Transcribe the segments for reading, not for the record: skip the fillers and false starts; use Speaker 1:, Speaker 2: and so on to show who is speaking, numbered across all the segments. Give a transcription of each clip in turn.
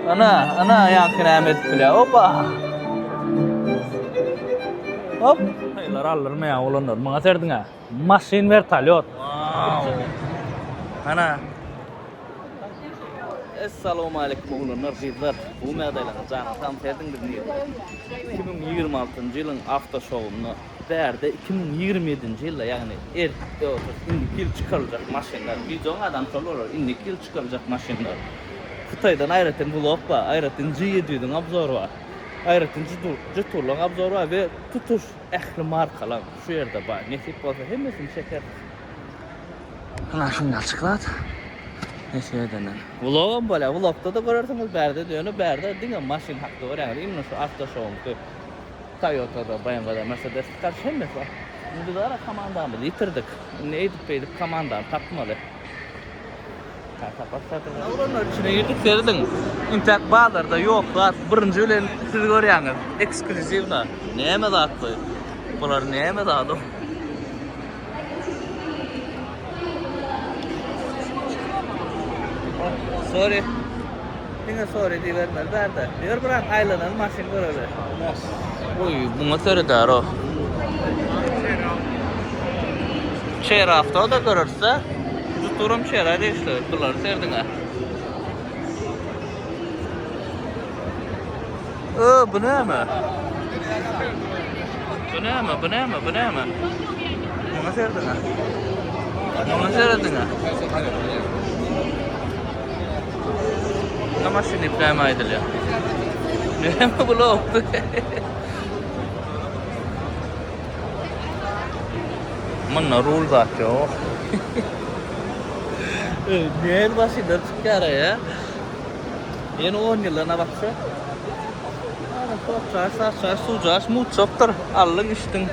Speaker 1: Ana, ana ýaňky näme edip bilýär. Opa. Hop. Hytaýlar aldyrmaýar oglanlar. Muňa serediň-ä. Maşyn wertolýot. Ana. Essalawmaleýkum oglanlar, gyzlar. Gowy ýagdaýlaryňyz, janyňyz sagmy serediň biz nirde? 2026-njy ýylyň awtoşowunda bärde 2027-nji ýylda, ýagny ert, indiki ýyl çykaryljak maşynlar. Wideoň adam şol bolar, indiki ýyl çykaryljak maşynlar. Hytaýdan aýratyn vlog bar, aýratyn G700-iň obzory bar. Aýratyn Jetourlaryň obzory bar we tutuş ähli markalar şu ýerde bar. Nesip bolsa hemmesini çekeris. Ana şundan zat. Nesip edenden. Vlogam bolýar. Vlogda-da görersiňiz bärde-de ýöne bärde diňe maşyn hakda görýäňiz. Imенно şu awtoşowuňky. Toyota-da, BMW-da, Mercedes-de garşy hemmesi bar. Indi biz ara komandamyzy ýitirdik. Indi eýdip-beýdip komandany tapmaly. Oglanlar içine girdik serediň. Intäk bazarda ýok zat birinji bilen siz görýäňiz. Eksklýuziwna. Näme zat bu? Bular näme zat? Sorry. Diňe sorry diýibermeli bärde. Ýör biraz aýlanaly maşyn göreli. Oý, muňa seredär o. Çer awto da görerse, tuturam çere degişli. Bulary serdiňä. Ö, bu näme? Bu näme? Bu näme? Bu näme? Muňa serediň-ä. Muňa serediň-ä. Muňa maşyn diýip näme aýdylýar? Näme bu lo? Munda rul zat ýok. Näme maşynlar çykýar ya? Ýene 10 ýyldan abaksa. Ana sokjaş, saçjaş, suwjaş, mutjakdyr. Aldyň, içdiň.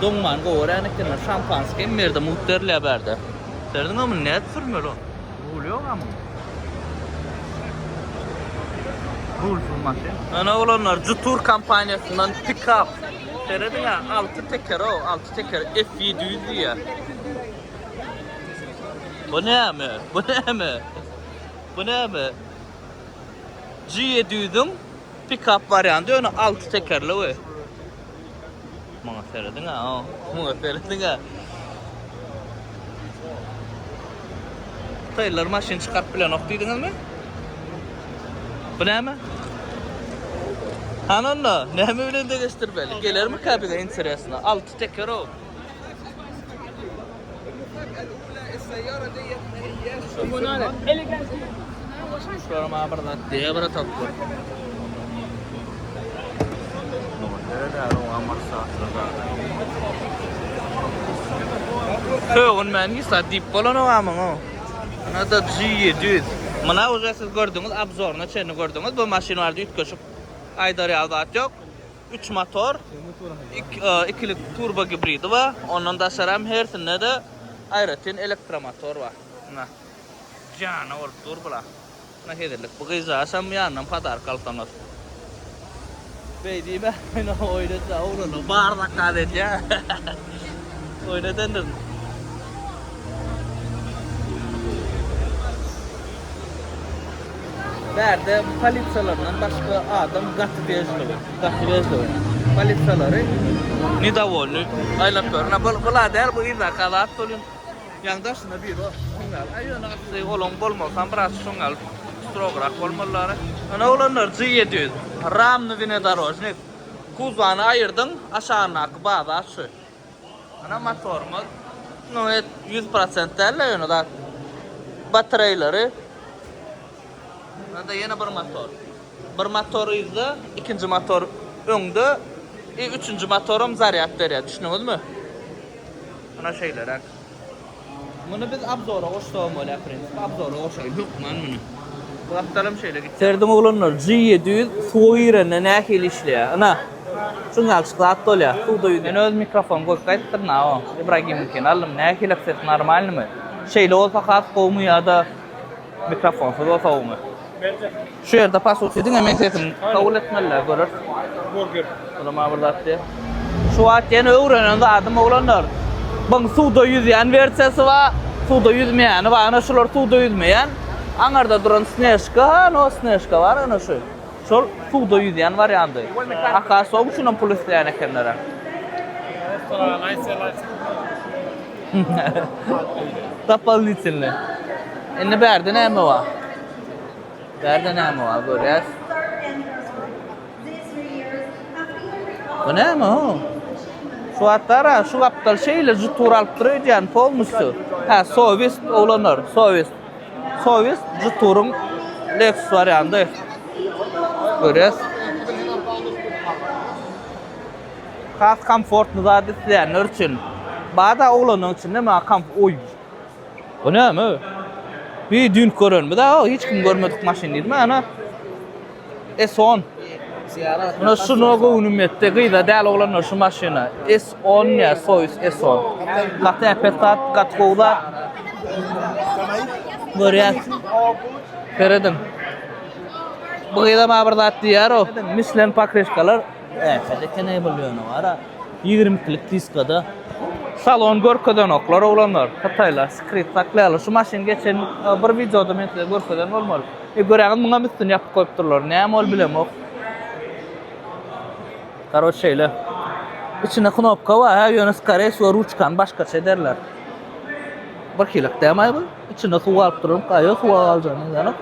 Speaker 1: Doňman gowy ekenler. Şampanskiý hem ýerde mut berilýär bärde. Serediň muny nädip sürmeli o? Rul ýok a muň. Rulsuz maşyn. Ana oglanlar Jetour kompaniýasyndan pikap. Serediň a, 6 teker o, 6 teker F700 diýýär. Bu näme? Bu näme? Bu näme? G700-iň pikap warianty ýöne 6 tekerli we. Muňa serediň a, muňa serediň a. Hytaýlylar maşyn çykaryp bilenok diýdiňizmi? Bu näme? Hany onda, näme bilen deňeşdirmeli? Gelermikä bize interesno? 6 teker o. Şulara maňa bir zat diýe bir topdur. Sögünmän hiç zat diýip bolanok amyň o. Ana-da G700. Muna uje siz gördüňiz, obzoryna çenli gördüňiz. Bu maşyn barada üýtgeşik aýdar ýaly zat ýok. 3 motor, ikilik turbo gibridi bar. Ondan daşaram hersinde-de aýratyn elektromotor bar. Muna jana bolup dur bular. Muna hezillik. Bu gyzjagaşam ýanyndan podarka alsaňyz. Beý diýme, ine oýnatsa oglanlar bar zakaz edýär. Oýnadandyr. Bärde polisiýalaryndan başga adam gaty wejliwi, gaty wejliwi. Polisiýalary nedowolny aýlap ýör. Ine bul bula däl bu yzdaky zat bolýan. Ýaň daşynda biri bar. Şoň ýaly. Aý ýöne asly olaň bolmasam biraz şoň ýaly strograk bolmalylary. Ine oglanlar G700. Ramny wnedorožnik. Kuzwany aýyrdyň, aşagyndaky baza şu. Ine motorymyz. Nu et 100% däl-de ýöne zat. Batareýlary. Ine-de ýene bir motor. Bir motor yzda, ikinji motor öňde, i üçünji motoram zarýad berýär. Düşündiňizmi? Ana şeýleräk. Muny biz obzora goşsagam bolýar prinsip. Obzora goşaýyn hökman muny. Bu gapdalam şeýle gitýär. Serediň oglanlar G700 suwa girende nähili işleýär. Ynha şuň ýalyjyk zat bolýar. Suwda ýüzýär. Men öz mikrofonymy goýup gaýdypdyryn a o. Ibragimiňkini aldym. Nähili ses normalnymy? Şeýle bolsa has gowumy ýa-da mikrofonsyz bolsa gowumy? Şu ýerde po suti diňe meň sesimi kabul etmeliler göreris. Burger. Olam bir zat diýer. Şu wagt ýene öwrenen zadym oglanlar. Buň suwda ýüzýän wersiýasy bar, suwda ýüzmeýäni bar. Ana şular suwda ýüzmeýän. Aňarda duran Snežka, ha, no Snežka bar ana şu. Şol suwda ýüzýän wariandy. Akasy oň üçinem pul isleýän ekenler. Dopolynytelnyý. Indi bärde näme bar? Bärde näme bar görýäs. Bu näme o? Şu atlara şu gapdal şeýle jutur alyp dur öýdýän polnusy. Ha, sowest oglanlar, sowest. Sowest juturyň Lexus wariandy. Görýäs. Has komfortly zat isleýänler üçin. Bada oglanyň içinde maňa komf oý. Bu näme? Bir düýn görenimiz ha, hiç kim görmedik maşyn diýdim ana. S10. Buna şuna göwnüm ýetdi. Gyza däl oglanlar şu maşyna. S10 ýa Soyuz S10. Gaty äpet zat, gaty gowy zat. Görýäs. Serediň. Bu gyza maňa bir zat diýýär o. Michelin pokryşkalar äpet eken-eý bul ýöne bar-a. 22-lik diskada. Salon görkezenoklar oglanlar. Hytaýlar skrit saklaýarlar. Şu maşyn geçen bir wideoda men size görkezen bolmaly. E göräňiz muňam üstüni ýapyp goýupdyrlar. Näme ol bilemok. Karoç şeýle. Içinde knopka bar, ha ýöne skoree wsego ruçkany başgaça ederler. Bir hilek dämi bu? Içinde suw alyp duran, gaýa suw aljagyny ýaly.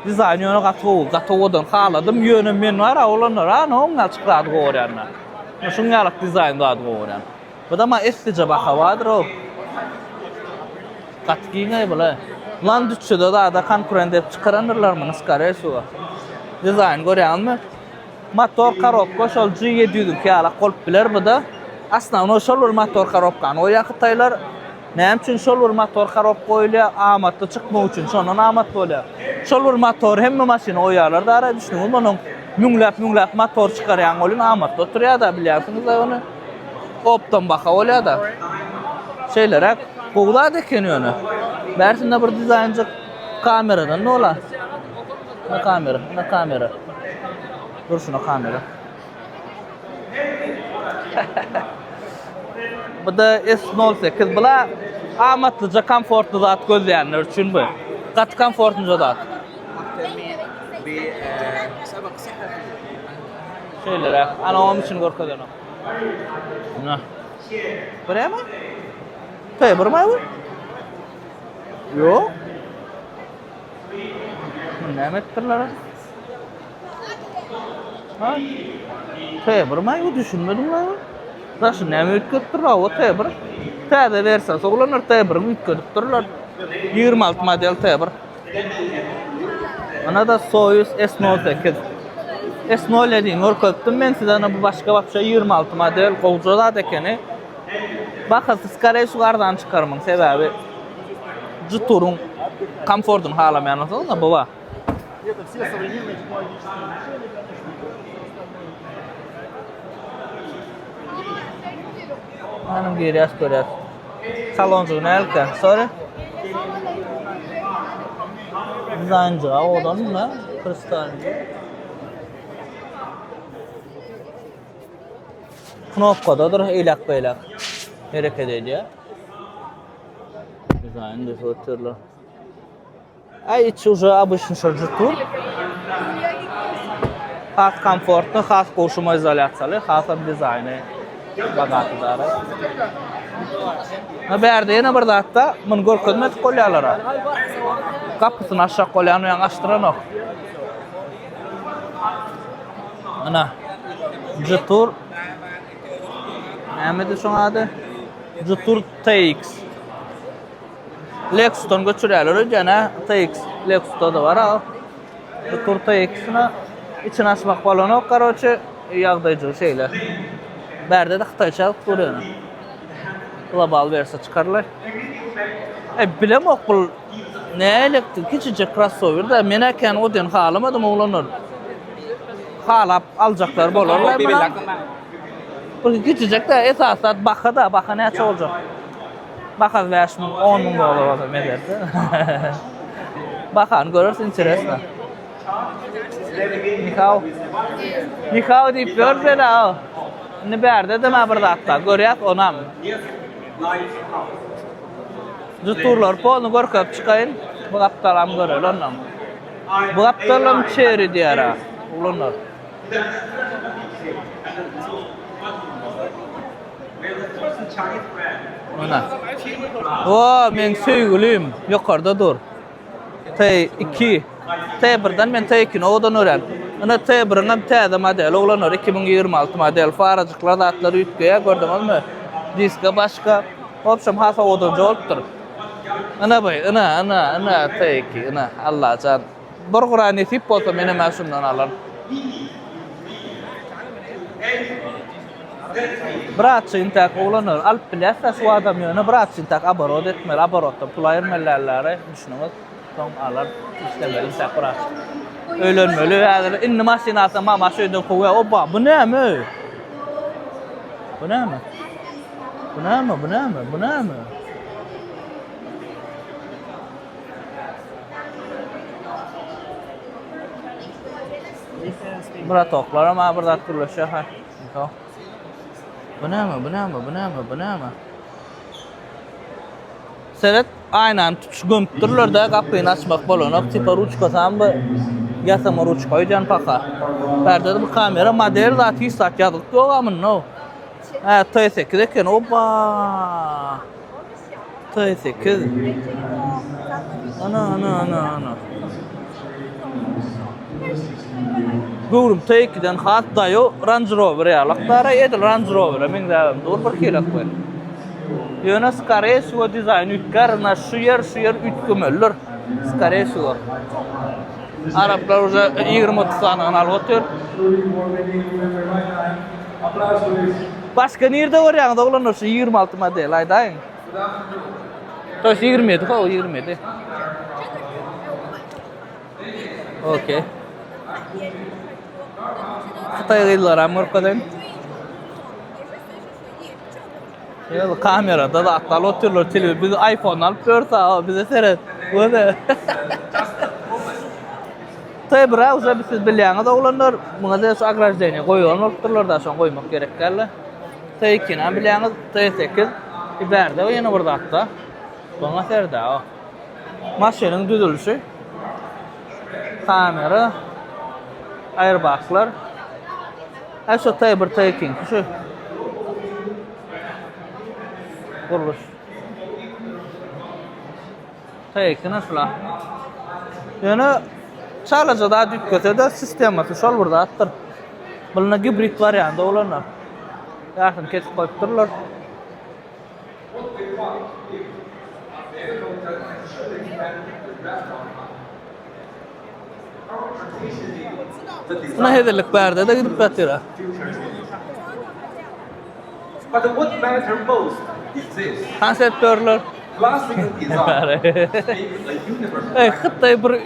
Speaker 1: Dizaýn ýöne gaty gowy, gaty owadan haladym. Ýöne men bar oglanlar, ha, oň ýaly zady gowy görýän. Şuň ýaly dizaýn zady gowy görýän. Bu da ma eslije baha bardyr o. Gaty giňeý bula. Lan düşse-de zada konkurent edip çykarandyrlar muny skoree wsego. Dizaýn görýäňizmi? Motor korobka şol G700-iňki ýalak bolup biler bu-da. Osnownoý şol bir motor korobkany goýýar hytaýlar. Näme üçin şol bir motor korobka goýulýar? Amatly çykmak üçin. Şondan amatly bolýar. Şol bir motory hemme maşyna goýýarlar dara düşüniňizmi onuň müňläp-müňläp motor çykarýan welin amatly oturýar-da bilýärsiňiz-de ony. Optom baha bolýar-da. Şeýleräk gowy zat eken ýöne. Bärsinde bir dizaýnjyk kameradan dola. Ne kamera, ne kamera. Dur şuna kamera. Bu da S08. Bula amatlyja komfortly zat gözleýänler üçin bu. Gaty komfortlyja zat. Şeýleräk. Ana onuň üçin görkezenim. Ana. Bu näme? T1 mi bu? Ýok. Muny näme etdirler? Ha? T1 mi bu düşünmedim ben. Daşy näme üýtgetdirler o T1? Täze wersiýasy oglanlar T1-iň üýtgedipdirler. 26 model T1. Ana da Soyuz S08. S07-ni görkezipdim men size ana bu başga wapşe 26 model gowja zat ekeni. Bahasy skoree şu arzan çykar muň sebäbi Jituryň komfortyny halamaýan bolsaňyz da bu bar. Hanyň girýäs görýäs. Salonjygy nälikde? Sorry. Dizaýnjyga owadan mı? Kristal. Knopkadadyr eýläk-beýläk hereket edýär. Dizaýn düzüp otyrlar. Aý içi uje obyçny şol jytur. Has komfortly, has gowy şumoizolýasiýaly, hasam dizaýny bagaty dara. Ha bärde ýene bir zatda muny görkezmedik bolýarlar. Gapysyny aşak bolýan ýaňy açdyranok. Ana. Jetour Nämedi şoň ady? Jetour TX. Lexus'dan göçürýärler öýdýän hä? TX Lexus'da da bar ha. Jetour TX-ine içini açmak bolanok, karoçe, ýagdaýjygy şeýle. Bärde-de hytaýça ýazyp dur ýöne. Global wersiýa çykarlar. E, bilemok bul nälikdi, kiçijek crossover da, men ekeni o diýen halamadym oglanlar. Halap aljaklar bolarlar buna. Bu kiçijek de esas zat baha da, baha näçe boljak? Baha 5000, 10000 dolar bolsa mezerdi. Bahany görersin interesno. Nihao. Nihao diýip ýör bela. Indi bärde de bir zat bar. Görýäs onam. Juturlar polny görkezip çykaýyn. Bu gapdalam göreli ondan. Bu gapdalam Chery diýär ha. Oglanlar. Mana. O, men söýgülim ýokarda dur. T2. T1-den men T2-ni owadan görýän. Ine T1-iň hem täze modeli oglanlar 2026 model. Farajyklar zatlar üýtgeýär gördüňizmi? Diska başga. Wobşem has owadanja bolupdyr. Ine bu, ine, ine, ine T2, ine Allajan. Bir gura nesip bolsa menem hem şundan alaryn. Bratçy intäk oglanlar alyp bilýäs-dä şu adam ýöne bratçy intäk aborot etmeli, aborotdan pul aýyrmaly dälläre, düşüniňiz. Soň alar, işlemeli intäk bratçy. Öýlenmeli häzir indi maşyn alsa mama şu öýden kowýar. Oba, bu näme? Bu näme? Bu näme? Bu näme? Bu näme? Bratoklar ama bir zat gürleşýär ha. Bu näme? Bu näme? Bu näme? Bu näme? Seret, aýnany tutuş gömüpdirler-de, gapyny açmak bolanok. Tipa ruçkasam bu ýasama ruçka öýdýän paka. Bärde-de bu kamera model zat hiç zat ýazylyp ýok-a munda. Hä, T8 eken. Oba! T8. Ana, ana, ana, ana. Göwrüm T2-den has daýaw Range Rover ýalak dara edil Range Rover-e meňzäbem dur bir hilek we. Ýöne skoree wsego dizaýn üýtgär, ynha şu ýer, şu ýer üýtgemelidir. Skoree wsego. Araplar uje 20-30 sanyny alyp otyr. Başga nirde görýäňiz oglanlar şu 26 model aýdaýyň. To ýest 27 ho 27. Okey. Hytaý gyzlaram görkezeýin. Ýa kamerada zat alyp otyrlar telewizor. Biz iPhone alyp ýörse, bize seret. Göze. T browser siz bilýäňiz oglanlar, muňa da şu ograždeniýe goýan bolupdyrlar da, şony goýmak gerek däldi. T2-ni bilýäňiz, T8 bärde ýene bir zatda. Buňa serde o. Maşynyň düzülişi. Kamera, airbaglar. Ha şu T1 T2 şu. Gurluş. T2 nasıl? Ýöne çalaja da üýtgese-de sistemasy şol bir zatdyr. Bunda gibrid warianty bolanlar. Ýarsyny kesip goýupdyrlar. Buna hezillik bärde-de gidip ýatyr-a. Konsept görler. Eý, Hytaý bir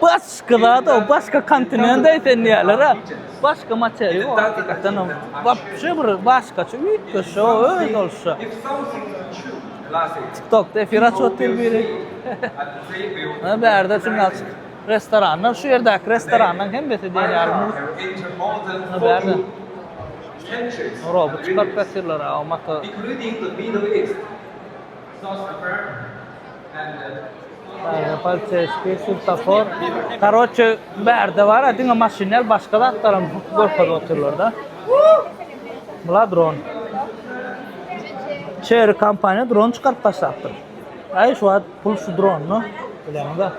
Speaker 1: başga zat o, başga kontinent eý sen diýerler-a. Başga materik o hakykatdan hem. Wapşe bir başgaça üýtgeşik o öz bolşy. TikTokda efir açyp otyr biri. Ha bärde şuny açyk. Restoranlar şu ýerdäki restoranlaryň hemmesi diýen ýaly mugt. Ha bärde. Robot çykaryp ýatyrlar a mata. Bärde poliseýskiý, swetofor. Karoçe, bärde bar-a diňe maşyn däl, başga zatlaram görkezip otyrlar-da. Bula dron. Chery kompaniýa dron çykaryp başlapdyr. Aý şu wagt pul şu dronda, bileňiz-a.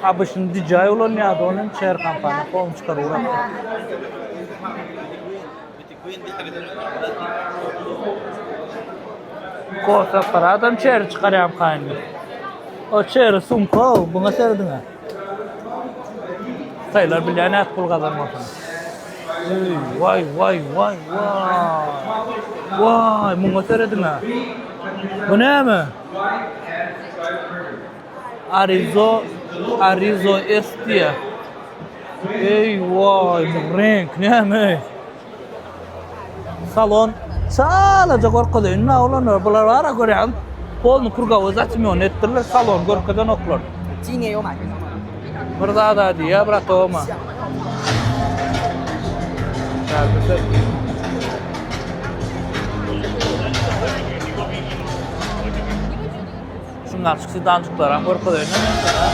Speaker 1: ABŞ-ny DJI ulanýardy, ony hem Chery kompaniýa polny çykaryp ugrapdyr. Kofe aparadam çeri çykarýam kaýyndy. O çeri sumka buňa serediňä. Hytaýlar bilýän nädip pul gazanmasyny. Eý, waý, waý, waý, waý. Waý, muňa serediňä. Bu näme? Arizo, Arizo S diýýär. Eý, waý, bu reňk näme? Salon çalaja görkezeýin da oglanlar bular bara görýän polny krugowy zatmýon etdirler salon görkezenoklar. Bir zada diýýär brat oma. Şuňňalçyk sedanjyklaram görkezeýin men size.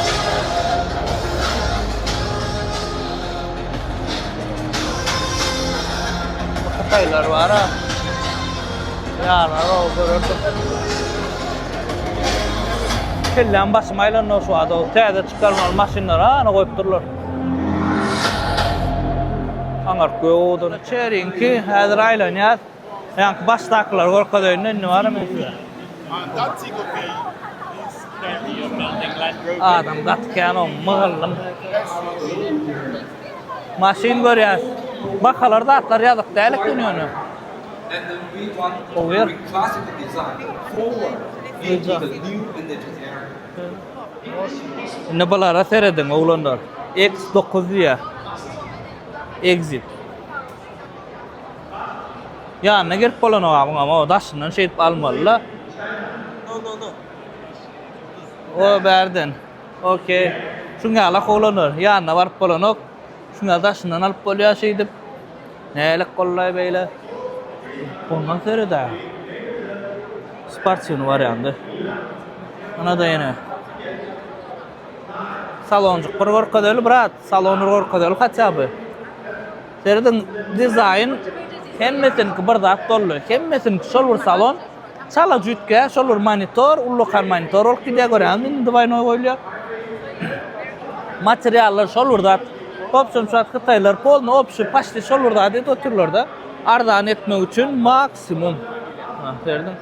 Speaker 1: Bu hytaýlar bar-a. Ýalar o görerdim. Kelläm başym aýlandy şu wagt. Täze çykarmaly maşynlary ana goýup durlar. Aňark göwdüni. Çerinki häzir aýlanýar. Ýaňky başdakylary görkezeýin indi bar men size. Adam gaty kän o mygyllym. Maşyn görýäs. Bahalar zatlar ýazyk däl eken ýöne. Gowy ýer. Indi bulara serediň oglanlar. X9 diýýär. Exit. Ýanyna girip bolanok a muňam o daşyndan şeýdip almaly-la.
Speaker 2: No no no.
Speaker 1: O bärden. Okey. Şuň ýalak oglanlar. Ýanyna baryp bolanok. Şuň ýaly daşyndan alyp bolýar şeýdip. Nälik gollaý beýle. Bundan seredä. Sportiwny wariandy. Ana-da ýene. Salonjyk bir görkezeli brat. Salony bir görkezeli haça by. Serediň dizaýn hemmesiniňki bir zat boldy. Hemmesiniňki şol bir salon. Çala jütge, şol bir monitor, ullakan monitor bolup gidýär görýäňizmi indi dwaýnoý goýulýar. Materiallar şol bir zat. Opşum şu wagt hytaýlar polny opşy paçti şol bir zat edip otyrlar-da. Arzan etmek üçin maksimum. Ha, serediň.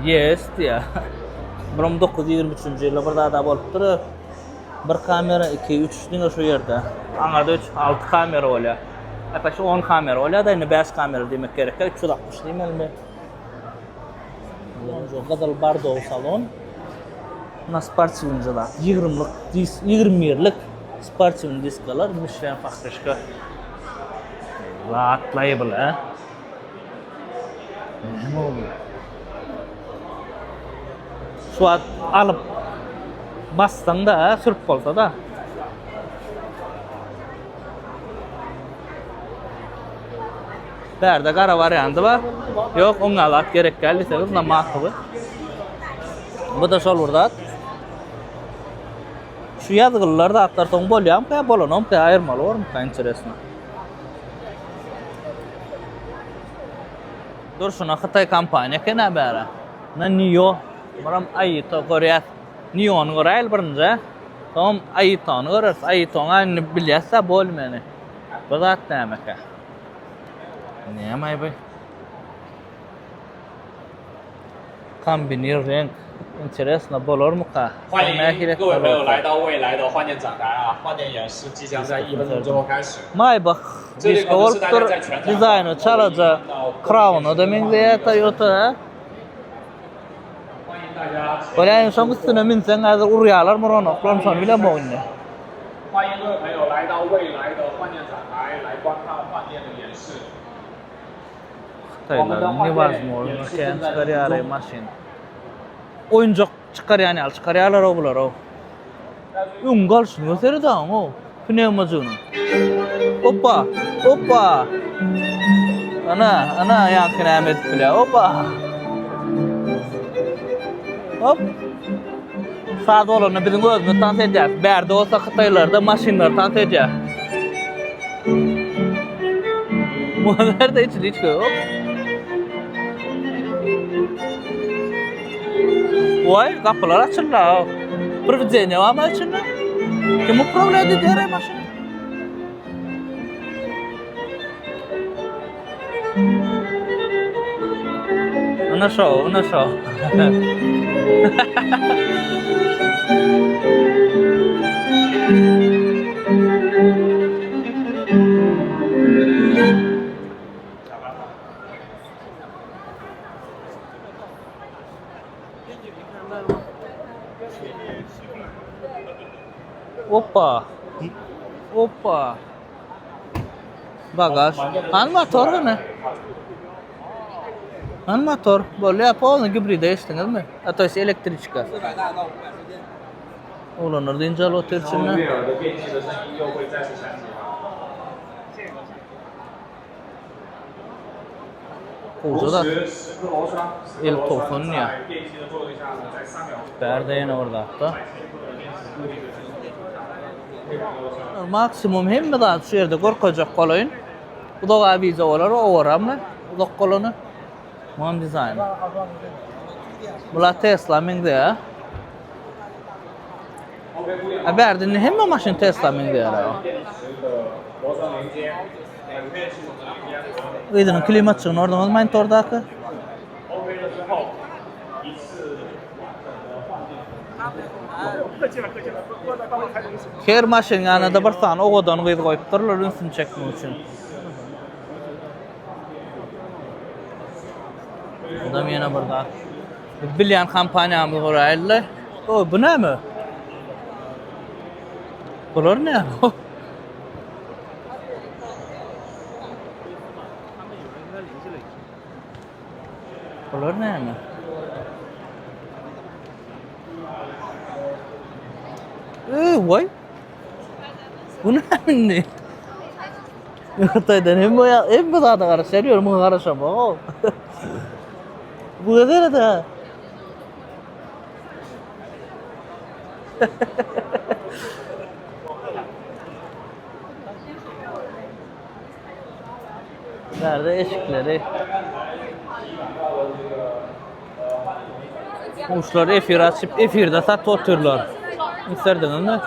Speaker 1: Yes diýýär. 1923-nji ýylda bir zada bolupdyr. Bir kamera, 2, 3 diňe şu ýerde. Aňarda 3, 6 kamera bolýar. Apaçy 10 kamera bolýar da indi 5 kamera diýmek gerek. 360 diýmelimi? Gyzyl bardow salon. Na sportiwnyý zat. 20-lik disk, 21-lik sportiwnyý diskalar Michelin pakryşka. Zat label, a? Näme boldy? Şu wagt alyp bassaň da, sürüp bolsa da. Bärde gara warianty bar. Ýok, oňa zat gerek däl diýseňiz, na matowy. Bu da şol bir zat. Şu ýazgylylar zatlar soň bolýarmyka, bolanokmyka aýyrmaly bormyka interesno. Durşuna Hytaý kompaniýa eken-ä bäri. Na Nio, buram Aito görýäs. Nio-ny göräýeli birinji. Soňam Aito-ny göreris. Aito-ny indi bilýäs-dä bolmeni. Bu zat nämekä? Näme-aý bu? Kombinir reňk. Interesno bolarmyka?
Speaker 3: 欢迎各位朋友来到未来的换电展台啊！换电演示即将在一分钟之后开始。
Speaker 1: Maybach diska bolupdyr. Dizaýny çalaja Crown-a-da meňzeýär Toyota.
Speaker 3: 欢迎大家，
Speaker 1: Bolýa şoň üstüne münseň häzir urýarlar muranoklar şony bilemok indi.
Speaker 3: 欢迎各位朋友来到未来的换电展台来观看换电的演示。
Speaker 1: Hytaýlar newazmorno kän çykarýar maşyn. Oýunjak çykarýan ýaly çykarýarlar-ow bular-ow. Öň galşyny göteredaň-ow pnewmajygynyň. Opa, opa. Ana, ana ýaňky näme edip bilýär. Opa. Hop. Saz bolanda biziň özümiz tans edýäris. Bärde bolsa hytaýlarda maşynlar tans edýär. Bu nerede içinde hiç hop. Vay kapılar açıldı ha. Prowidzeniýe barmy içinde? Kim upravlýar edýär maşyny? Ana şo, ana şo. Opa. Opa. Bagaž. Hany motor hany? Hany motor? Bolýar, polny gibride geçdiňizmi? A to ýest elektriçka. Oglanlar dynç alyp otyr içinde.
Speaker 3: 悦耳的电机的声音又会再次响起。
Speaker 1: Gowja zat. 50-90 diýýär. Bärde ýene bir zatda. Maksimum hemme zady şu ýerde görkezjek bolaýyn. Uzaga wideo bolar, owaramly uzak bolany. Muňam dizaýny. Bular Tesla meňzeýär. A bärde indi hemme maşyn Tesla meňzeýär. Yzynyň klimatçygyny gördüňiz monitordaky? Her maşynyň ýanynda bir sany owadan gyz goýupdyrlar ünsüni çekmek üçin. Adam ýene bir zat. Biz bilýän kompaniýamyz göräýeli. O, bu näme? Bular näme? Bular näme? Eý, voý. Bu näme indi? Hytaýdan hem hem bu zada garaşýar, ýöne muňa garaşamok. Bu nerede? Bärde eşikleri. Guşlar efir açyp, efirde satyp otyrlar. Ünslerdiňizmi?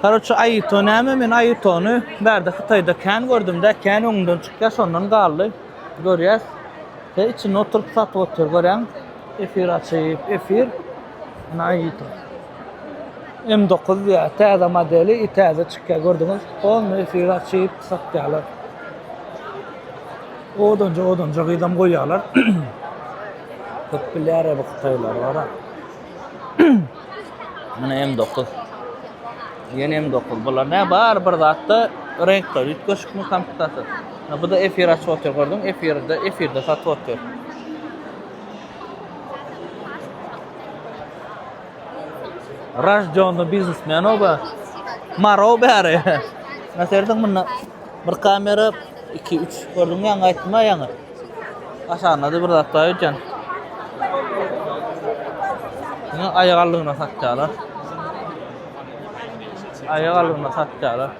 Speaker 1: Karoçe Aito näme? Men Aitony bärde Hytaýda kän gördüm-de, kän öňümden çykýar, şondan galdy. Görýäs. Te içinde oturyp satyp otyr, görýäň. Efir açyp, efir. Ine Aito. M9 diýýär, täze modeli, i täze çykýar, gördüňiz. Ony efir açyp satýarlar. Odunja odunja gyzam goýýarlar. Köp bilýär bu hytaýlar bar. Mine M9. Ýene M9. Bular ne bar bir zatda reňkler üýtgeşikmi kompýutersi. Bu da efir açyp otyr gördüň, efirde efirde satyp otyr. Raždýonny biznesmen oba. Maro bäri. Näserdiň munda? Bir kamera, 2 3 gördüňmi ýaňy aýtdym-a ýaňy. Aşagynda-da bir zat bar öýdýän. Muny aýak aldygyna satýarlar. Aýak aldygyna satýarlar.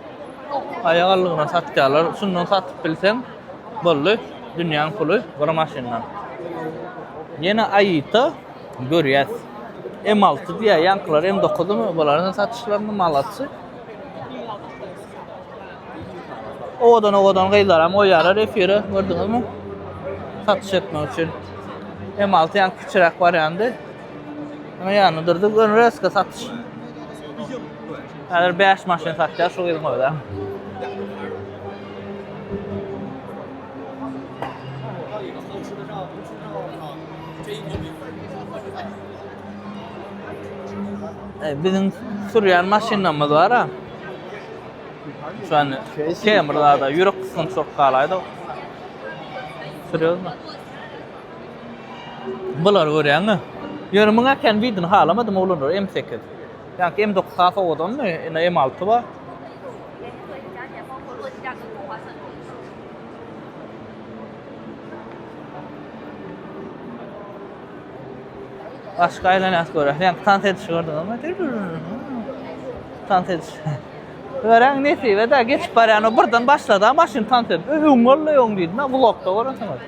Speaker 1: Aýak aldygyna satýarlar. Şundan satyp bilseň, boldy. Dünýäň puly bir maşyndan. Ýene Aita görýäs. M6 diýýär, ýaňkylar M9-my? Bularyň satyşlaryny malaçy. Owadan owadan gyzlaram goýýarlar efire, gördüňizmi? Satyş etmek üçin. M6 ýaňky kiçiräk wariandy. Munuň ýanynda durdy, göni reska satyş. Häzir 5 maşyn satýar şu gyzyň özem. E, biziň sürýän maşynlarymyz bar-a. Şu an kemir zada ýürek gysgynç bolup galaýdy. Sürýärmi? Bulary görýäňmi? Ýöne muňa kän widini halamadym oglanlar M8. Ýa M9 has owadanmy? Ine M6 bar. Başga aýlanýas görä. Ýa tans edişi gördüňizmi? Tans ediş. Göräň nesibe de geçip barýan o birden başlady maşyn tans edip. Öň boldy öň diýdim. Ha vlogda görensiňiz.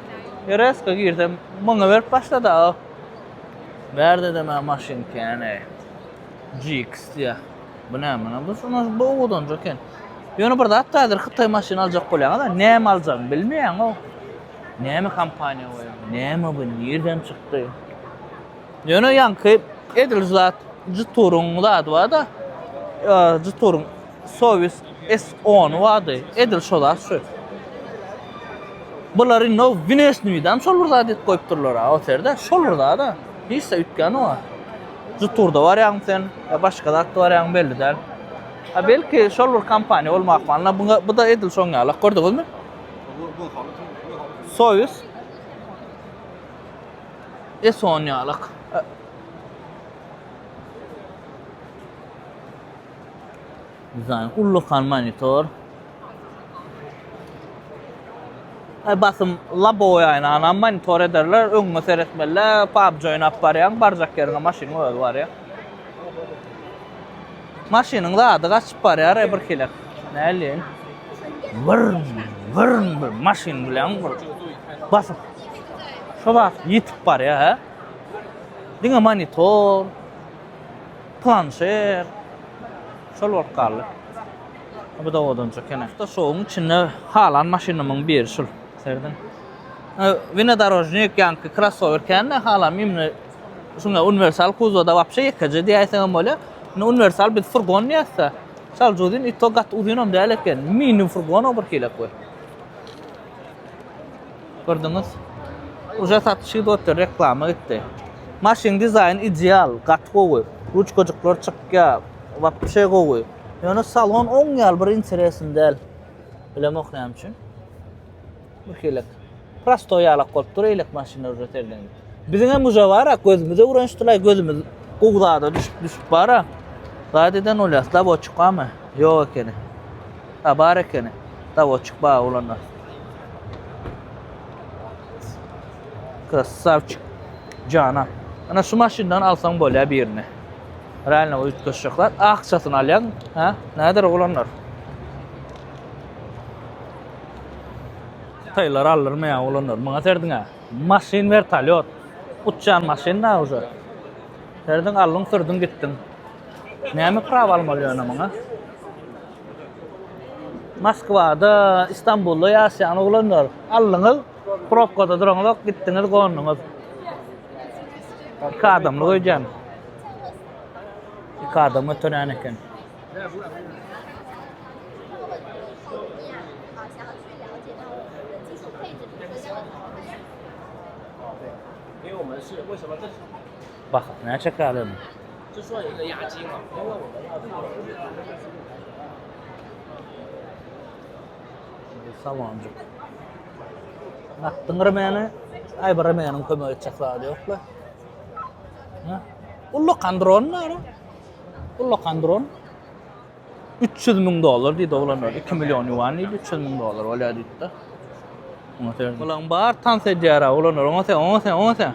Speaker 1: Reska girsem muňa berip başlady. Bärde de mä maşyn käne. GX diýä. Bu näme? Bu şuna bu owadanca eken. Ýöne bir zat häzir Hytaý maşyn aljak bolýaňyz, näme aljagyňy bilmeýäň o. Näme kompaniýa bu? Näme bu? Nirden çykdy? Ýöne ýaňky edil zat Jetour-yň zady bar-da. Jetour-yň Sovis S10 bardy. Edil şo zat şu. Bular indi o Winesnüýdem şol bir zat edip goýupdyrlar ha, o serde. Şol bir zat-a. Hiç de üýtgäni bar. Jetour-da barýaň sen, ýa başga zatda barýaň belli däl. Ha belki şol bir kompaniýa bolmak ahmal. Bu da edil şoň ýaly. Gördüňizmi? Soýuz S10 ýalyk. Dizayn ullakan monitor. Basym labowoý aýnanam monitor ederler, öňüňe seretmeli, PUBG oýnap barýaň, barjak ýeriňe maşynyň özi barýar. Maşynyň zady gaçyp barýar bir hili. Näleýin? Wyrn, wyrn bir maşyn bilen bir basyp şo zat ýitip barýar, hä? Diňe monitor, planşet şol bolup galdy. Bu da owadanjak ene. Awtoşowuň içinde halan maşynymyň biri şul. Serediň. Winodorožnik ýaňky krossower kän-de halan imni şuňa uniwersal kuzowda wapşe ýekeje diýäýseňem bolýar. Indi uniwersal biz furgon diýäs-de. Çalja uzyn, i to gaty uzynam däl eken. Mini furgon o bir hilek bu. Gördüňiz? Uje satyş gidip otyr, reklama gitdi. Maşyn dizaýny ideal, gaty gowy. Ruçkajyklar çykýar, wapşe gowy. Ýöne salon oň ýaly bir interesny däl. Bilemok näme üçin. Bir hilek. Prostoý ýalak bolup dur eýlek maşynlar uje serdeňde. Biziň hem uje bar-a, gözümiz öwrenişdilaý, gözümiz gowy zada düşüp düşüp bar-a. Zat eden bolýas, dawotçik barmy? Ýok ekeni. Ha, bar ekeni. Dawotçik bar oglanlar. Krasavçik. Jana. Ana şu maşyndan alsaň bolýar birini. Realno üýtgeşjek zat. Akçasyny alýaň, ha? Näder oglanlar? Hytaýlar aldyrmaýar oglanlar. Muňa serdiň-ä. Maşyn wertolýot. Uçýan maşyn da uje. Serdiň aldyň sürdüň gitdiň. Näme prawa almaly ýöne muňa? Moskwada, Istanbulda ýaşaýan oglanlar aldyňyz, probkada duraňyzok, gitdiňiz, gonduňyz. Iki adamlyk öýdýän. Iki adam göterýän eken. Bahasy näçe ekän indi? Salonjyk. Nakdyň remeni, aý bir remeniň kömek etjek zady ýok-la. Ullakan dron bar. Ullakan dron. 300 müň dollar diýdi oglanlar. 2 million ýuan diýdi, 300 müň dollar bolýar diýdi-de. Oňa sen. Bulaň bar tans edýär oglanlar. Oňa sen, oňa sen, oňa sen.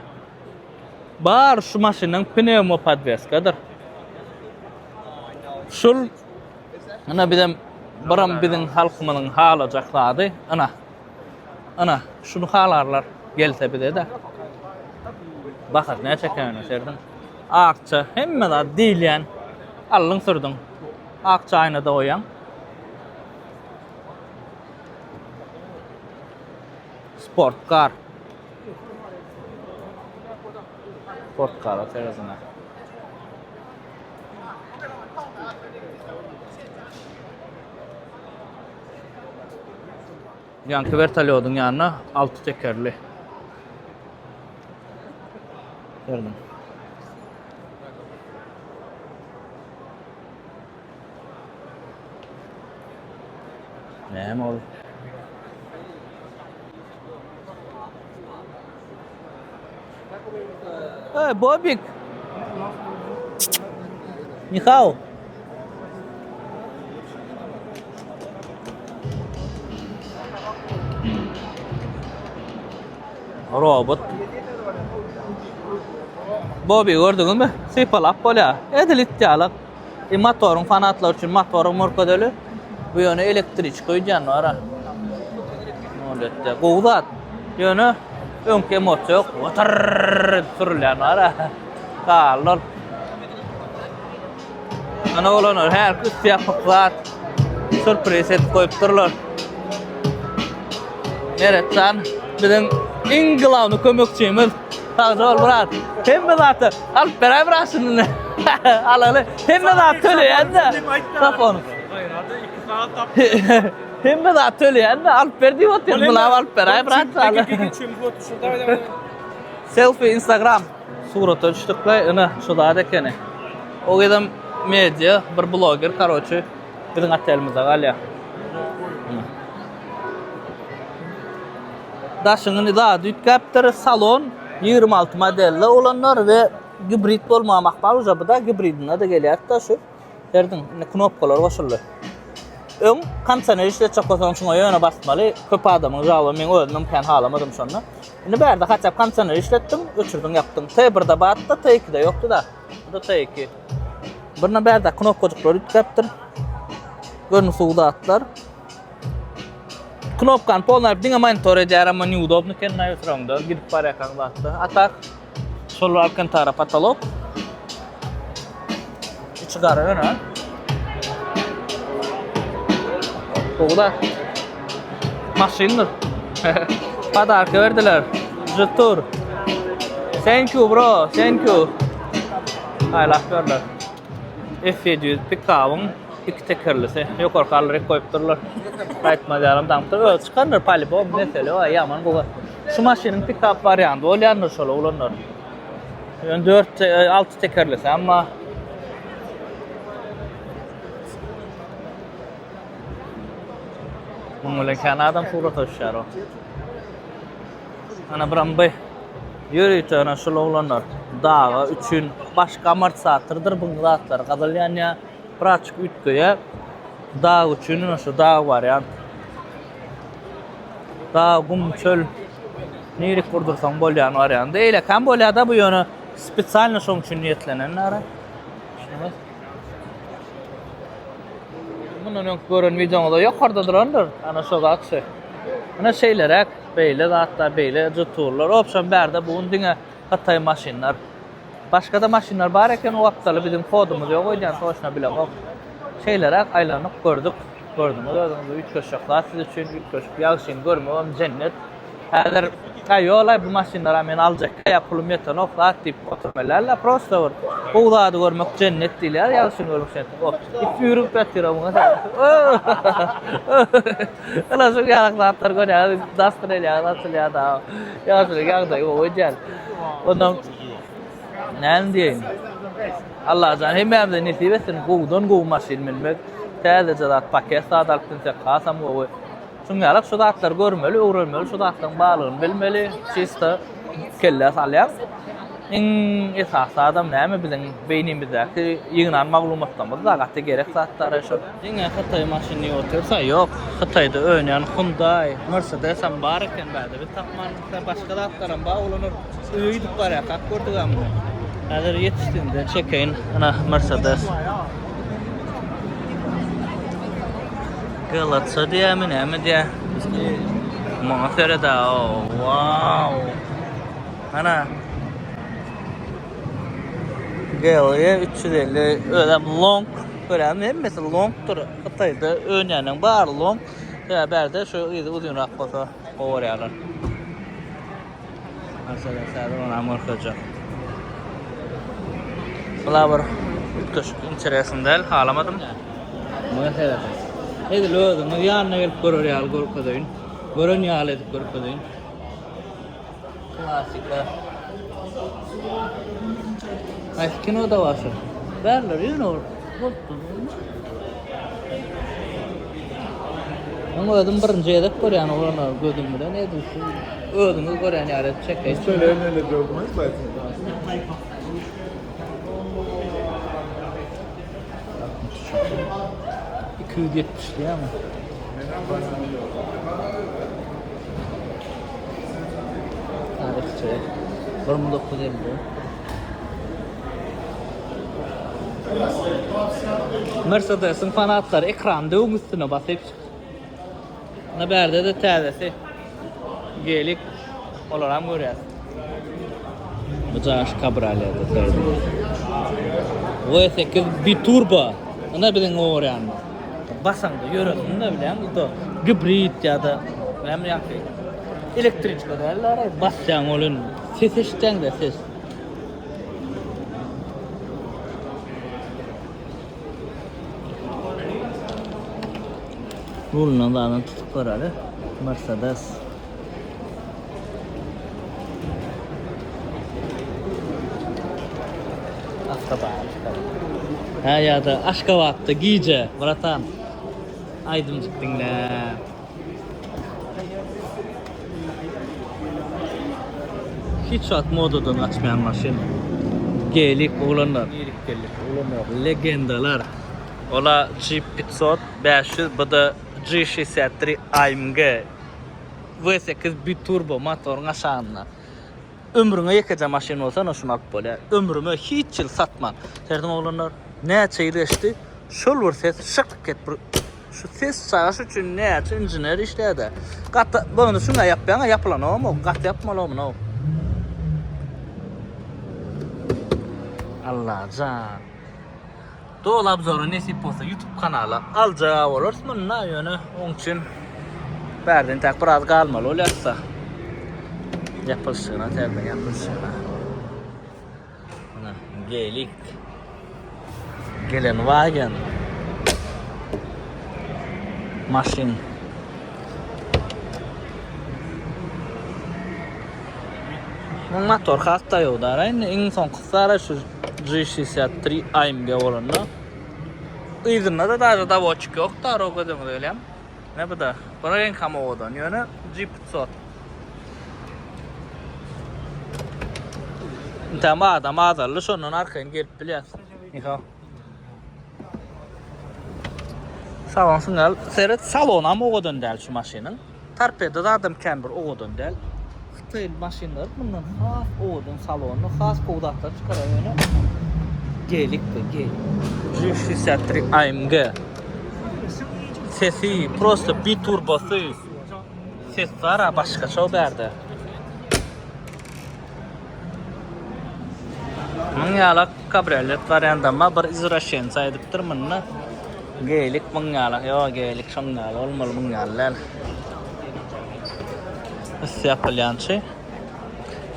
Speaker 1: Bar şu maşynyň pneumo podweskadyr. Şul Ana bizem biram biziň halkymyzyň halajak zady. Ana. Ana, şuny halarlar gelse bize-de. Bahasy näçe eken serdiň? Akça, hemme zat diýilýän. Aldyň sürdüň. Akça aýnada goýaň. Sport kar. Sport kara serediň. Ýaňky wertolýodyň ýanyna alty tekerli. Gördüm. Näme ol? Hey, Bobik. Nihao. Robot. Bobby gördüňizmi? Sypalap bolýar. Edil it ýaly. E, motoryň fanatlary üçin motoryň görkezeli. Bu ýöne elektriçka öýdýän bar. Nolette. Gowy zat. Ýöne öňki emosiýa ýok. Watarr edip sürülýän bar. Galdy ol. Ana olanlar her üsti ýapyk zat. Sürpriz edip goýupdyrlar. Meretjan biziň iň glawny kömekçimiz. Sag bol brat. Hemme zatı alyp beräý brat şuny. Alaly. Hemme zat töleýän-de. Telefon.
Speaker 2: Gaýrada 2 sagat tap.
Speaker 1: Hemme zat töleýän-de alyp ber diýip otyr. Bulap alyp beräý brat. Selfie Instagram. Surata düşdükle ine şu zat ekeni. O gezem media bir bloger karoçi biziň otelimizde galýar. Daşyňyny zady üýtgäpdir. Salon 26 modelli olanlar we gibrid bolmagy mahmal. Uje bu da gibridinde de gelýär da şu. Serediň, indi knopkalar goşuldy. Öň kondisioner işletjek bolsaň şuňa ýöne basmaly. Köp adamyň žalba men özümem kän halamadym şonda. Indi bärde haçap kondisioner işletdiň, öçürdiň ýapdyň. T1-de bardy-da, T2-de ýokdy-da. Bu da T2. Birine bärde knopkajyklar üýtgäpdir. Görnüp suw zatlar. Knopkany polny alyp diňe monitor edýär, amma neudobny eken otuраňda gidip barýarkaň zatda. A tak şol alkantara potolok. Içi gara ýöne. Gowy da. Maşyndyr. Podarka berdiler. Jetour. Thank you bro, thank you. Aýlap berler. F700 pikabyň iki tekerlisi. Ýokarky alryk goýupdyrlar. Gaýtmaz ýalam daňypdyr. Özi çykandyr polibom mesele o ýaman gowy. Şu maşynyň pikap wariandy bolýandyr şol oglanlar. Ýöne 4 6 tekerlisi amma Muň bilen kän adam surata düşýär o. Ana biram bu ýörite ana şul oglanlar daga üçin başga amortizatordyr bu zatlar gazylýan ýa birazçyk üýtgeýär. Dag üçin ana şu dag wariant. Dag, gum, çöl nirik gurdursaň bolýan wariandy. Eýlekän bolýar-da bu ýöne spesialno şoň üçin niýetlenen ara. Şuňa Mundan öňki gören wideoňyzda ýokarda durandyr. Ana şo zat şu. Ana şeýleräk, beýle zatlar, beýle juturlar. Obşem bärde bu gün diňe Hytaý maşynlar. Başga-da maşynlar bar eken o gapdaly biziň kodumyz ýok öýdýän toşna bilemok. Şeýleräk aýlanyp gördük. Gördüňiz özüňiz üýtgeşik zat siz üçin üýtgeşik ýagşyny görmegem jennet. Häzir Äý ýol-aý bu maşynlara men aljak ýa pulum ýetenok zat diýip oturmaly-la prosta bir gowy zady görmek jennet diýilýär ýagşyny görmek jennet. O it üýrüp ýatyr-a muňa Ynha şu ýaly zatlar görýäňiz dastyr elýäňiz açylýar da. Ýagşylyk ýagdaýy gowy edýär. Ondan näme diýeýin. Allajan hemmämize nesip etsin gowudan gowy maşyn münmek. Täzeje zat paket zat alyp binsek hasam gowy. Şuň ýalak şu zatlary görmeli, öwrenmeli, şu zatlaryň barlygyny bilmeli, çista kellä salýaň. Iň esasy zadam näme biziň beýnimizdäki ýygnan maglumatlarymyz da gaty gerek zatlar şol. Diňe hytaý maşyny diýip otyrsa ýok. Hytaýda önýän Hyundai, Mercedes hem bar eken bärde. Biz tapman başga zatlaram bar olanlar öýe gidip barýarkak gördük hem. Häzir ýetişdiğimde çekeýin. Ana Mercedes. Galatsa diýämi näme diýä? Muňa sered-ä, wow! Ana. GLE 350 özem long görýäňmi hemmesi longdyr. Hytaýda önýäniň bary long. Sebäbi bärde şu yzy uzynrak bolsa gowy görýärler. Mercedes häzir onam görkezjek. Bula bir üýtgeşik interesin däl, halamadym. Muňa serediň. Edil özüňiz ýanyna gelip görer ýaly görkezeýin. Gören ýaly edip görkezeýin. Klasika. Haýsy kinoda bar şu? Bärler ýöne ol bolupdyr. Men özüm birinji gezek görýän oglanlar gözüm bilen edil şu özüňiz görýän ýaly edip çekeýin. 270 diýýärmi? Taryhçy. 1950. Mercedesiň fanatlary ekran döwüň üstüne basyp. Ine bärde-de täzesi. Gelik. Olaram görýäs. Bu jaş kabriolete serediň. V8 biturbo. Ine biziň gowarýanymyz. Basaňda ýöresini-de bilýäň, bu-da gibrid ýa-da näme ýaňky elektriçka däl-de, basýaň ol indi. Ses eşitýäň-de ses. Rulundan zadyny tutup göreli. Mercedes. Awtoban. Hä ýa-da Aşgabatda gije, bratan. Aýdymjyk diňle. Hiç wagt modadan gaçmaýan maşyn. Gelik oglanlar. Nirik geldik oglanlar. Legendalar. Ola Jeep 500, 500, bu-da G63 AMG V8 biturbo motoryň aşagynda. Ömrüňe ýekeje maşyn bolsa ana şuny alyp bolýar. Ömrüme hiç ýyl satman. Serediň oglanlar, näçe ýyl geçdi, şol bir ses şyk et bir şu ses çagaş üçin näçe inžener işlärdi. Gaty bu indi şuňa ýapýaň, ýapylanogam, gaty ýapmaly muny. Allajan. Doly obzory nesip bolsa YouTube kanala aljaga bolarys munda ýöne oň üçin bärden tak biraz galmaly bolýarsa. Ýapylyşyna täzeden ýapylyşyna. Mana gelik. Gelenwagen. Maşyn. Muň motor has daýaw-dara indi iň soňkusy dara şu G63 AMG bolanda. Yzynda-da daže dawotçik ýok dara o gözüňize gelýän. Ne bu da? Bu reňk hem owadan ýöne G500. Intäm adam azaldy şondan arkaýyn gelip bilýäs. Nihao. Salon siňal seret salonam owadan däl şu maşynyň. Torpeda zadam kän bir owadan däl. Hytaý maşynlary mundan has owadan salonly, has gowy zatlar çykarar ýöne gelik bu gelik. G63 AMG. Sesi prosto biturbosy. Ses bar başgaça o bärde. Muň ýalak kabriolet wariantama bir izraşensa aýdypdyr munda. Geýlik muň ýalak, ýok geýlik şoň ýaly bolmaly muň ýaly däl. Üsti ýapylýançy.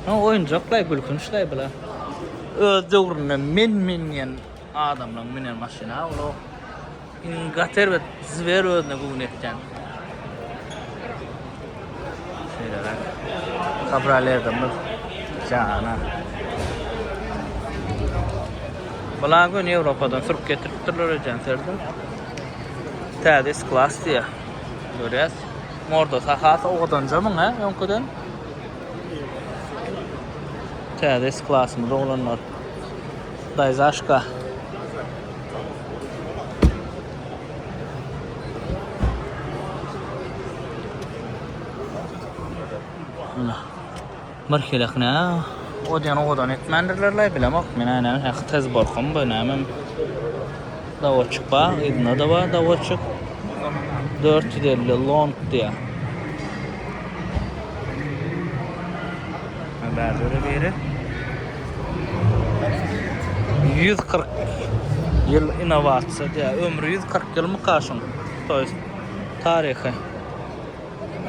Speaker 1: No oýunjaklaý gülkünçlaý bular. Öz döwründe men men diýen adamlaryň minen maşyny ha ol. Iň gaty erbet zwer özüne göwün etýän. Şeýleräk. Kabrioletimiz jana. Bular göni Ýewropadan sürüp getiripdirler öýdýän serdim. Täze S-klass diýýär. Görýäs. Mordasy has owadanja muň hä öňküden. Täze S-klassymyz oglanlar. Daýzaşka. Bir hilek ne? O diýen owadan etmändirler-le, bilemok. Men näme, hä tez borkam bu näme? Dawotçik bar, yzynda-da bar dawotçik. 450 long diýýär. Bärde biri. 140 ýyl innowasiýa diýýär. Ömri 140 ýylmyka şuň? To ýest taryhy.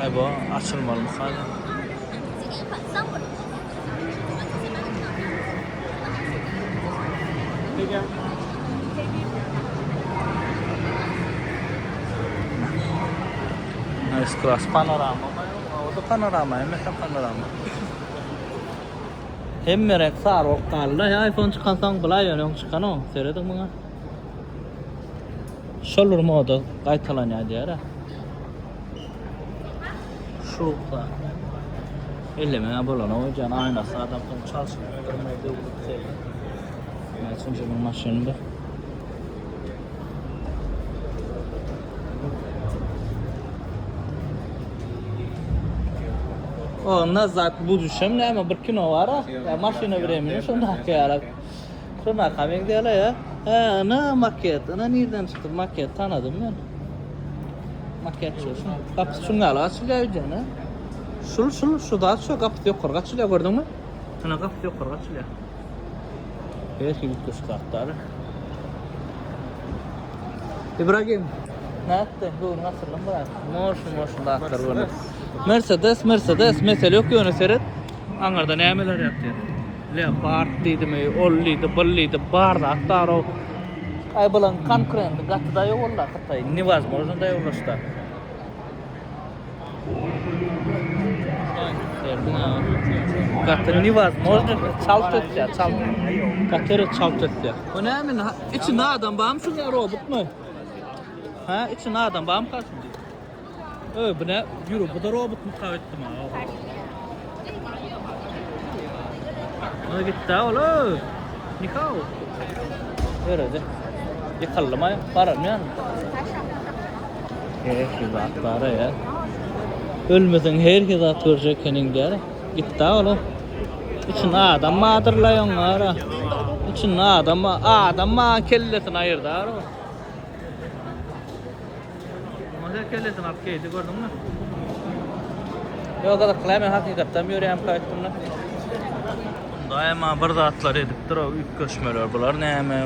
Speaker 1: Aý bu açylmalymyka? S-Class panorama. O da panorama, hemmesi panorama. Hemme renk sary bolup galdy. Ya iPhone çykansoň bulaý ýöne öň çykan o. Serediň muňa. Şol bir moda gaýtalanýar diýär. Şu Elleme bolana oýjan aýnasy adam soň çalşyp durmaý döwlüp şeýle. Näçinji ýylyň maşyny bu? O nazat buduşem näme bir kino bar a. Ya maşina vremeni şondaky ýaly. Şondaka meňzeýär ya. He, ana maket. Ana nirden çykdy maket tanadym men. Maket şu. Gapysy şuň ýaly açylýar öýdýän ha. Şul şul şu zat şu gapysy ýokary açylýar gördüňmi? Ana gapysy ýokary açylýar. Her hili üýtgeşik zatlar. Ibragim, nätdi? Göwnüň açyldymy biraz? Moşun, moşun zatlar görnüp. Mercedes, Mercedes, mesele ýok ýöne seret. Aňyrda nämeler ýatyr? Leopard diýdimi, ol diýdi, bul diýdi, bar zat bar o. Aý bulaň konkurenti gaty daýaw boldy Hytaý. Newozmojno daýawlaşdy. Gaty newozmojno çalt ösýär, çalt. Gaty çalt ösýär. Bu näme? Içinde adam barmy şuň robotmy? Ha, içinde adam barmy şuň? Öý, bu ne? Ýürü, bu da robotmy ka etdim ha. Ona gitdi ol. Nihao. Ýöredi. Ýykyldymy? Bararmy ýanyna? Her hili zat bar ya. Ölmeseň her hili zat görjek ekeniň diýär. Gitdi ola. Içinde adam bardyr-la oňara. Içinde adam bar. Adam bar kellesini aýyrdy ar o. Muňa kellesini alyp geýdi gördüňmi? Ýok gyzykly men hakykatdan ýörýän gaýtdym-da. Daýyma bir zatlar edipdir o üýtgeşmeler. Bular näme?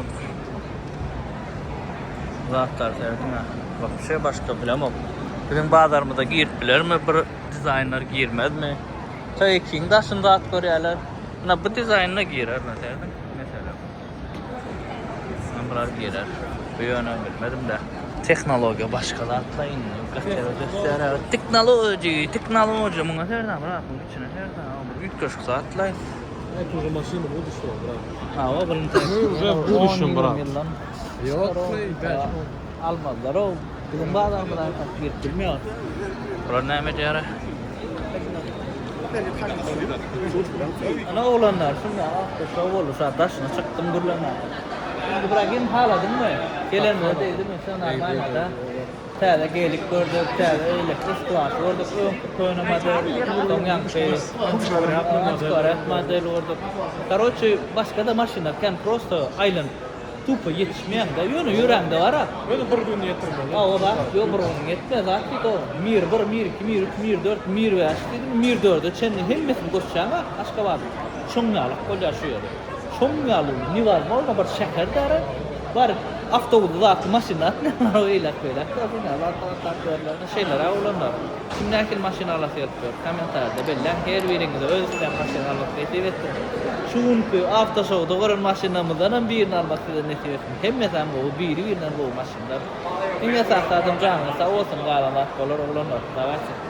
Speaker 1: Zatlar serediň-ä. Wapşe başga bilemok. Biziň bazarymyza girip bilermi bir dizaýnlar girmezmi? T2-iň daşyny zat görýärler. Ynha bu dizaýnda girer serediň. Meselem. Ynha bular girer. Bu ýöne bilmedim-de. Tehnologiýa başga zatla indi. Tehnologiýa, tehnologiýa muňa serediň, brat, muň içine serediň. Bu üýtgeşik zatla.
Speaker 2: Это уже машина будущего, брат.
Speaker 1: Hawa, bunuň
Speaker 2: Мы уже в будущем, брат.
Speaker 1: Almazlar o. Biziň bazarymyza girip bilmeýär. Bular näme edýär? Ana oglanlar, şunda awtoşow boldy, şa daşyna çykdym gürlemäge. Ibragim haladyňmy? Gelenine degdimi? Sen normalda. Täze gelik gördük, täze eýleki S-klasy gördük, öňki köne model, soň ýaňky antikariat model gördük. Karoçi, başga-da maşynlar kän, prosto aýlanyp tupo ýetişmeýäň-de, ýöne ýöräňde bar-a.
Speaker 2: Ýöne bir gün ýetirmeli.
Speaker 1: Hawa, bar, ýok bir günüň ýetmez, zat diýdi o. Mir bir, mir iki, mir üç, mir dört, mir bäş diýdimi, mir dörde çenli hemmesini goşýaň-a Aşgabadyň. Şoň ýalyk bolýar şu ýeri. Şoň ýaly newazmorno bir şäher däre. Bar awtobusy zatly maşynda atmaýarlar o eýläk beýläk da şuny zat atlap ýörler. Şeýleräk oglanlar. Kim nähili maşyn alasy gelip ýör kommentariýada belläň her biriňize öz islän maşyny almak nesip etsin. Şu günki awtoşowda gören maşynlarymyzdanam birini almak size nesip etsin. Hemmesem gowy biri birinden gowy maşynlar. Iň esasy zadam janyňyz sag bolsun galan zat bolar oglanlar. Dawayçy.